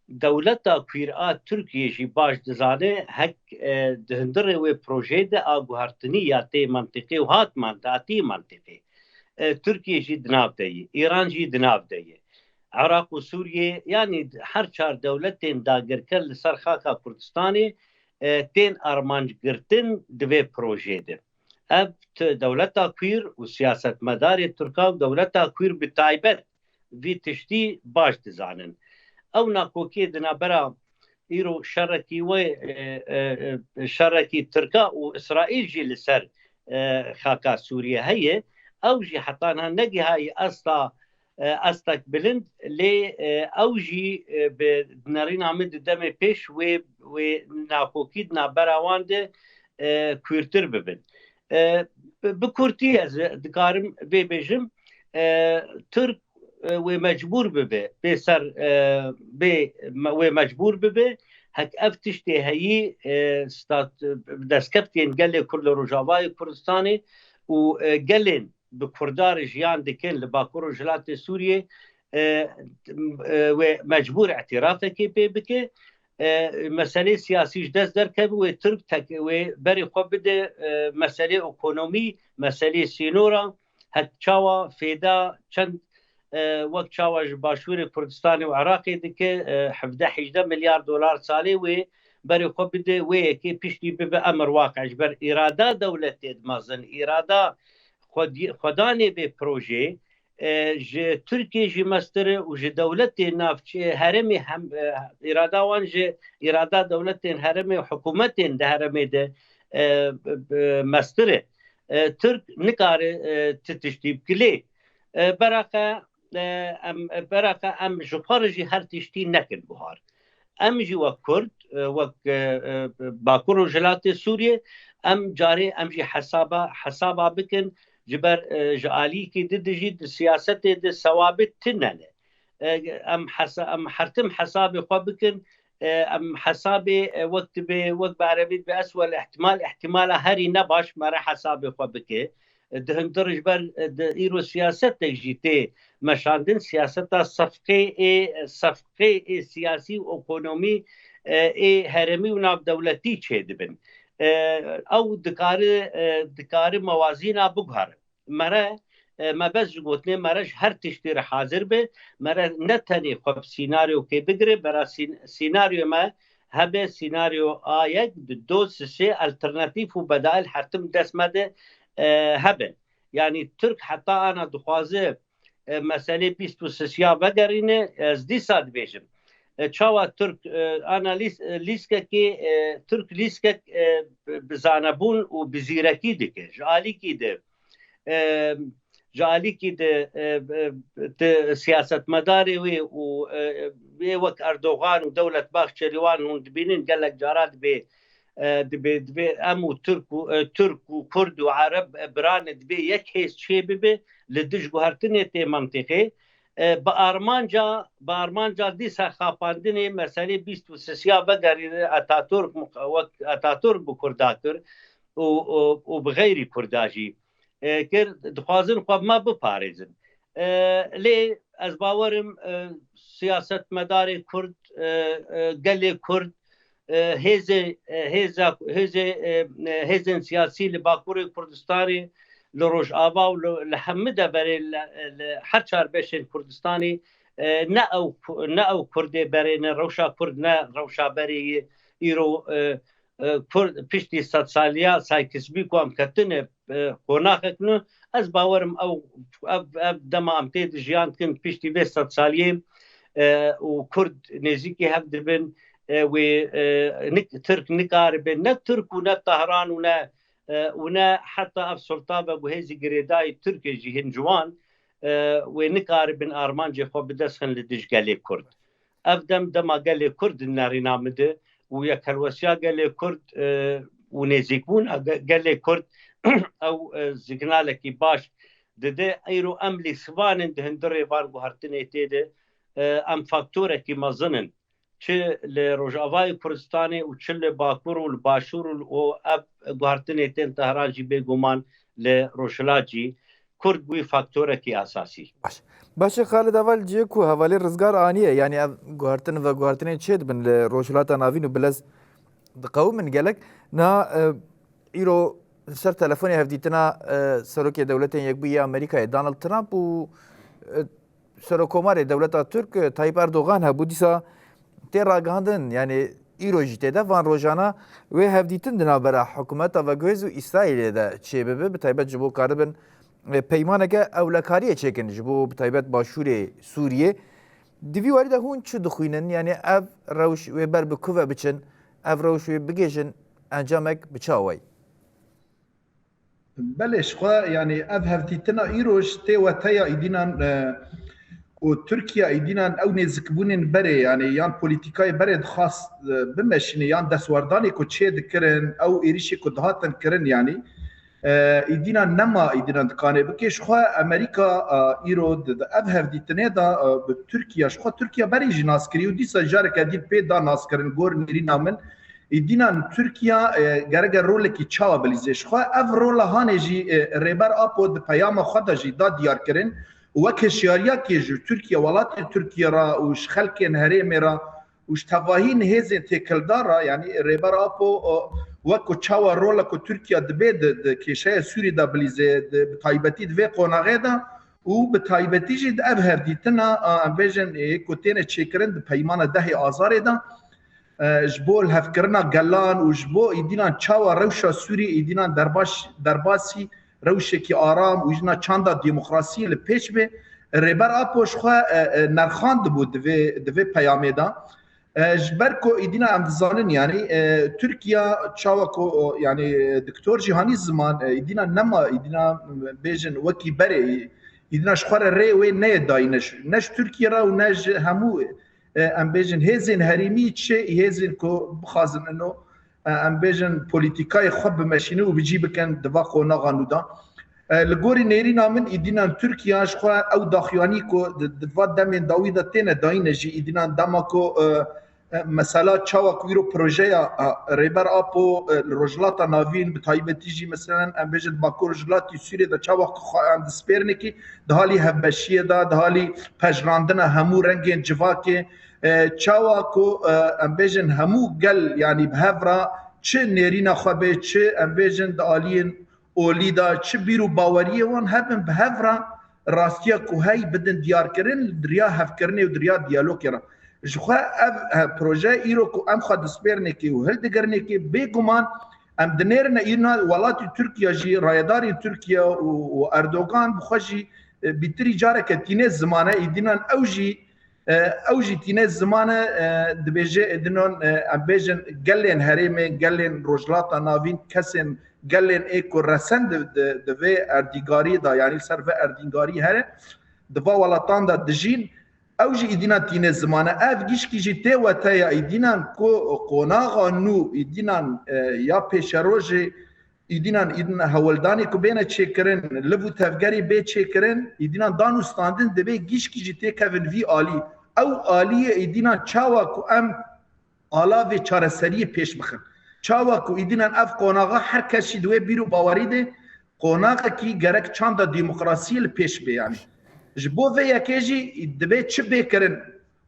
dewleta kwîr a Tirkiyê jî baş dizane hek, e, di hundirê wê projeyê de a guhertinî ya tê mentiqê û hat man-, hatî mentiqê. E, Tirkiye jî di nav de ye, Îran jî di nav de ye. Iraq û Sûriye, yanî her çar dewletên dagirker li ser xaka Kurdistanê, e, tên armancgirtin di vê projeyê de. Ev t-, dewleta kwîr û siyasetmedarê Tirkan dewleta kwîr bi taybet vî tiştî baş dizanin. Ew nakokiyê di navbera îro şerekî wê, e, e, e, şerekî Tirka û Îsraîl jî li ser, e, xaka Sûriye heye. Ew jî heta niha negihaye asta, e, astek bilind, lê, e, ew jî, e, bi nerîna min di demê pêş wê, wê nakokî di navbera wan de, e, kûrtir bibin. E, bi, bi kurtî ez dikarim vê bêjim, e, Tirk, e, wê mecbûr bibe, bê ser, e, bê me-, wê mecbûr bibe, hek ev tiştê heyî, e, stat-, destkeftên gelê Kurd li Rojavayê Kurdistanê û, e, gelên bi Kurda re jiyan dikin li Bakur Rojhilatê Sûriyê, e, e, wê mecbûr îtirafekê pê bike. E, meselê siyasî ji dest derkeve, wê Tirk tek-, wê berê xwe bide, e, meselê ekonomî, meselê sînora, hek çawa fêda çend, e, wek çawa ji Başûrê Kurdistanê û Iraqê dike, e, hevdeh hejdeh milyar dolar salê wê berê xwe bide, wê yekê piştî bibe emir waqe. Ji ber îrada dewletê di mezin, îrada xwedî-, xwedanê vê projeyê, e, ji Tirkiyê jî mestir e û ji dewletê navçe-, herêmê hem, e, îrada wan ji îrada dewletên herêmê û hikûmetên di herêmê de, e, b-, b-, mestir e. E, Tirk nikare, e, ti tiştî bike lê, e, beraqe, e, em, beraqe em ji xwe re jî her tiştî nekin buhar. Em jî wek Kurd, e, wek, e, e, Bakur Rojhilatê Sûriyê, em carê em jî hesaba, hesaba bikin, ji ber, e, ji alîkî di dijî di siyasetê de sewabit tune ne. E, em hesa-, em hertim hesabê xwe bikin, e, em hesabê, e, wek dibe, wek bi erebî dibe eswel ihtimal, ihtimala herî nebaş me re hesabê xwe bike. E, di hundir ji ber, e, di îro siyasetek jî tê meşandin, siyaseta sefqê ê, sefqê ê siyasî û ekonomî, e, ê herêmî û navdewletî çêdibin. E, ew dikare, e, dikare mewazîna biguhere. Me re, e, me bes ji gotinê me re ji her tiştî re hazir be. Me re ne tenê xwe bi sînaryokê bigire, bera sîn-, sînaryo me hebe, sînaryo A yek, di do, sisê alternatîf û bedail hertim dest me de, e, hebe. Yanî Tirk heta ana dixwaze, e, meselê bîst û sisiya vegerîne, ez dîsa dibêjim. E, çawa Tirk, e, ana lîs-, e, lîskekê, e, Tirk lîskek, e, bi, bi zanebûn û bi zîrekî dike. Ji alîkî de, e, ji alîkî de, e, e, ti siyasetmedarê wê û, e, wê wek Erdogan û Dewlet Bahçelî wan hûn dibînin gelek cara dibê, e, dibê, dibê em û Tirk û, e, Tirk û Kurd û Ereb, e, biran e, dibê yek hêz çê bibe li dij guhertinê tê mentiqê. E, bi armanca, bi armanca dîsa xapandinê meselê bîst û sisiya vegerîne Ataturk, wek Ataturk bi Kurda kir û, û, û bi xeyrî Kurda jî, e, kir, dixwazin xwe bi me biparêzin. E, lê ez bawerim, e, siyasetmedarê Kurd, e, e, gelê Kurd, e, hêzê, e, hêza, hêzê, e, e, hêzên siyasî li Bakurê Kurdistanê, li Rojava û li, li hemî deverê, li, li her çar beşên Kurdistanê, e, ne ew, ne ew Kurdê berê ne rewşa Kurd ne rewşa berê ye. Îro, e, e, Kurd piştî sedsaliya Sykes-Picot em ketine, e, qonaxek nû. Ez bawerim ew, ev, ev dema em tê de jiyan dikin piştî vê sedsaliyê, e, û Kurd nêzîkî hev dibin, e, wê, e, nik-, Tirk nikaribe, ne Tirk û ne Tehran û ne, e, û ne heta ev sultave ku hêzî girêdayî Tirkê jî hin ciwan, e, wê nikaribin armancê xwe bi dest xin li dij gelê Kurd. Ev dem dema gelê Kurd di nerîna min de û yekhelwesiya gelê Kurd, e, û nêzîkbûna ge-, gelê Kurd ew, e, signalekî baş dide. Îro em lîsvan in di hundirê van guhertinê tê de, e, em faktorekî mezin in. Çi li Rojavayê Kurdistanê û çi li Bakur û li Başûr û li, û ev guhertinê tên Tehran jî bêguman li Rojhilat jî Kurd bûyî faktorekî esasî. Baş. Baş e, Xalid, heval cihê ku hevalê Rizgar aniye, yanî ev guhertin ve guhertinên çê dibin li Rojhilata Navîn û bilez diqewimin gelek. Niha, e, îro li ser telefonê hevdîtina, e, Serokê Dewletên Yekbûyî yê Amerîkayê Donald Trump û, e, Serokkomarê dewleta Tirk, e, Tayyip Erdogan hebû. Dîsa tê ragihandin, yanî îro jî tê de, van rojana wê hevdîtin di navbera hikûmeta veguhêz û Îsraîlê de çêbibe, bi taybet ji bo karibin, e, peymaneke ewlekariyê çêkin ji bo bi taybet başûrê Sûriyê. Di vî warî de hûn çi dixwînin? Yanî ev rewş wê ber bi ku ve biçin, ev rewş wê bigêjin encamek bi çi awayî? Belê, ji xwe, yanî ev hevdîtina îro ji tê weteya îdînan, e, ku Tirkiye îdînan ew nêzikbûnên berê, yanî yan polîtîkayê berê dixwast, e, bimeşîne, yan destwerdanê ku çê dikirin, ew êrişê ku dihatin kirin, yanî, e, îdînan nema îdînan dikane bike. Ji xwe Amerîka, e, îro di, di ev hevdîtinê de, e, bi Tirkiye, ji xwe Tirkiye berê jî nas kirî û dîsa careke din pê da naskirin gor nêrîna min. Îdînan Tirkiye, e, gereke rolekî çawa bilîze? Ji xwe ev rola hanê jî, e, Rêber Apo di peyama xwe de jî da diyar kirin. Wek hişyariyekê ji Tirkiye, welatê Tirkiye re û ji xelkên herêmê re û ji tevahî hêzên têkildar re, yanî Rêber Apo, e, wek ku çawa rola ku Tirkiye dibê di, di kêşeya Sûrî de bilîze, di, bi taybetî di vê qonaxê de û bi taybetî jî di ev hevdîtina, e, em bêjin, ê ku têne çêkirin di peymana dehê Azarê de, e, ji bo lihevkirina gelan û ji bo îdînan çawa rewşa Sûrî îdînan derbaş, derbasî rewşekî aram û îdînan çanda demokrasiyê li pêş bê. Rêber Apo ji xwe, e, e, nerxandibû di vê, di vê peyamê de. E, ji ber ku îdînan em dizanin, yanî, e, Tirkiye çawa ku, o, yanî, e, Doktor Cîhanî Ziman, e, îdînan nema, îdînan bêjin wekî berê, îdînan ji xwe re rê wê neyê dayî ne ji, ne ji Tirkiye re û ne ji hemû, e, em bêjin hêzên herêmî çi hêzên ku bixwazin ino, e, em bêjin polîtîkayê xwe bimeşînin û bi cî bikin di va qonaxa nû de. E, li gorî nêrîna min îdînan Tirkiye ji xwe ew daxuyanî ku di, di va demên dawî de têne dayîne jî îdînan dema ku, e, e, mesela çawa ku îro projeya, e, Rêber Apo, e, li Rojhilata Navîn bi taybetî jî meselen em bêjin di Bakur Rojhilatî Sûriyê de çawa ku xwe em dispêrinekî di halî hevbeşiyê de, di halî pejirandina hemû rengên civakê, e, çawa ku, e, em bêjin hemû gel, yanî bi hev re çi nêrîna xwe bê, çi em bêjin di aliyên olî de, çi bîr û baweriyê wan hebin bi hev re rastiya ku hey bidin diyarkirin di riya hevkirinê û di riya diyalogê re. Ji xwe ev, e, proje îro ku em xwe dispêrinekê û hildigirinekê bêguman em dinêrine îna welatî Tirkiye jî, rayedarên Tirkiye û, û Erdogan bi xwe jî, e, bîtirî careke tîne zimane îdînan ew jî, e, ew jî tîne zimane, e, dibêje îdînan, e, em bêjin gelên herêmê, gelên Rojhilata Navîn, kesên gelên ê ku resen di, di, di vê erdîgarî de, yanî ser vê erdîgarî here, di va welatan de dijîn, ew jî îdînan tîne zimane. Ev gişkî jî tê weteya îdînan ku qonaxa nû îdînan, e, ya pêşerojê îdînan, îdînan hewldanê ku bêne çêkirin, liv û tevgerê bê çêkirin, îdînan dan û standin dibê gişkî jî têkevin vî alî. Ew aliyê îdînan çawa ku em ala vê çareseriyê pêş bixin. Çawa ku îdînan ev qonaxa her kes jî di wê bîr û bawerî de qonaxekî gerek çanda demokrasiyê li pêş bê yanî. Ji bo vê yekê jî dibê çi bê kirin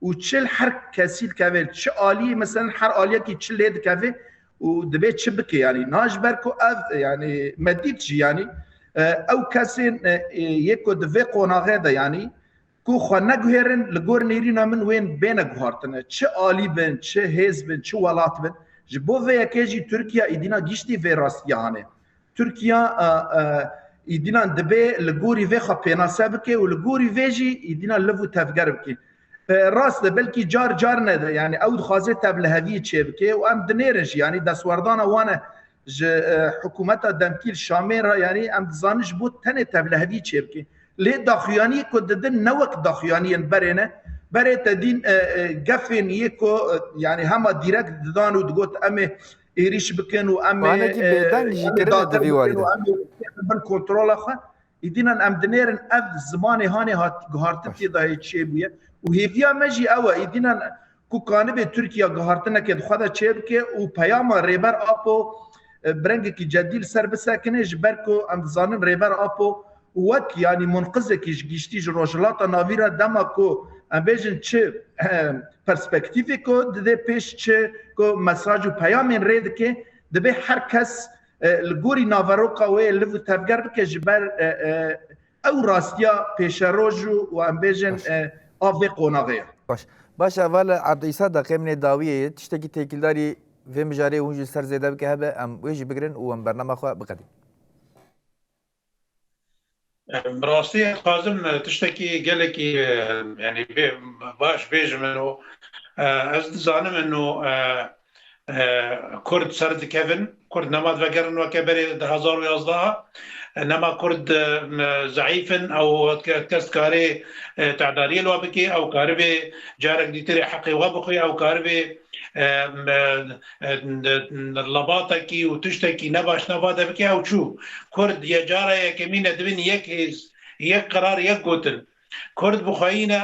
û çi li her kesî dikeve, çi alî, meselen her aliyekî çi lê dikeve û dibê çi bike yanî. Niha ji ber ku ev yanî me dît jî yanî, e, ew kesên, e, e, yê ku di vê qonaxê de yanî ku xwe neguhêrin, li gor nêrîna min wên bêne guhartine. Çi alî bin, çi hêz bin, çi welat bin. Ji bo vê yekê jî Tirkiye îdîna giştî vê rastiya hane. Tirkiye, e, e, îdînan dibê li gorî vê xwe pênase bike û li gorî vê jî îdîna liv û tevger bike. E, rast e, belkî car car nede, yanî ew dixwaze tevliheviyê çêbike û em dinêrin jî, yanî destwerdana wan e ji, e, hikûmeta demkî li Şamê re, yanî em dizanin ji bo tenê tevliheviyê çêbike. Lê daxuyaniyê ku didin ne wek daxuyaniyên berê ne. Berê te dîn, e, e, gefên yê ku, e, yanî hema dîrek didan û digot em ê êrîş bikin û em ê, Wanekî e, bêdeng jî em ê kirine di vî datir warî bikin û de. Em ê bin kontrola xwe. Îdînan em dinêrin ev zimanê hanê hat, guhartin tê dayê çêbûye. Û hêviya me jî ew e. Îdînan ku kanibê Tirkiye guhartineke di xwe de çêbike û peyama Rêber Apo, e, bi rengekî cedî li ser bisekine, ji ber ku em dizanin Rêber Apo wek, yanî munqizekî ji giştî ji Rojhilata Navî re dema ku em bêjin çi, e, perspektîfê ku dide pêş, çi ku mesaj û peyamên rê dike, dibê her kes, e, li gorî naveroka wê liv û tevger bike ji ber, e, e, ew rastiya pêşeroj û, û em bêjin, Baş. e, a vê qonaxê ye. Baş. Baş, heval Ebdîsa, deqê min ê dawiyê ye. Tiştekî têkildarî vê mijarê hûn jî li ser zêde bike hebe, em wê jî bigirin û em bernama xwe biqedîn. Bi rastî ez dixwazim, e, tiştekî gelekî, e, yanî bê-, baş bêjim ino, e, ez dizanim ino, e, e, Kurd ser dikevin, Kurd nema divegerin weke berê di hezar û yazdeh, e, nema Kurd, e, me-, zeîf in, ew ke-, kes dikarê, e, tedariyê li we bikê, ew karibê carek dîtirê heqê we bixwê, ew karibê, e, me-, e, n-, n-, lebatekî û tiştekî nebaş nava de bikê, ew çû. Kurd yê cara yekemîn e dibin yek hêz, yek qerar, yek gotin. Kurd bi xweyî ne,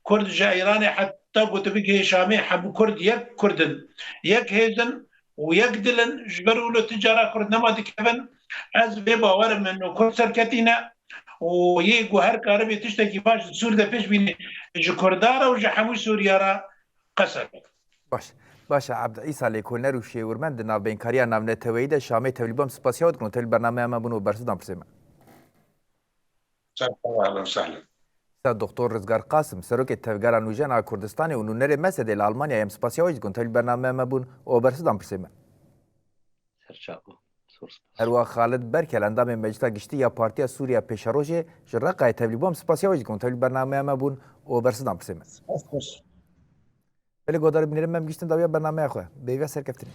Kurd ji Îranê heta ku tu bigihê Şamê, hemû Kurd yek Kurd in, yek hêz in û yek dil in. Ji ber wilo tu cara Kurd nema dikevin. Ez vê bawer im ino Kurd serketî ne û yê ku her karibê tiştekî baş li Sûrî de pêş bînê ji Kurda re û ji hemû Sûriya re qeser. Baş. Baş e, Ebd Îsa Lêkolner û şêwirmend di navbeynkariya navneteweyî de Şamê tevlî bû. Em spasiya we dikin û tevlî bernameya me bûn û bersiv dan pirsê me. Ser çav, ehlen sehlen. Sa Doktor Rizgar Qasim, serokê Tevgera Nûjen a Kurdistanê û nûnerê mesedê li Almanyayê, em spasiya we jî dikin tevlî bernameya me bûn û bersiv dan pirsê me. Ser çav. Zor spas. Herwiha Xalid Berkel, endamê Meclisa Giştî ya Partiya Sûriya Pêşerojê ji Reqayê tevlî bû. Em spasiya we jî dikin tevlî bernameya me bûn û bersiv dan pirsê me. Spas, spas. Belê guhdarê, binêrin me em giştin dawiya bernameya xwe. Bêviya serkeftinê.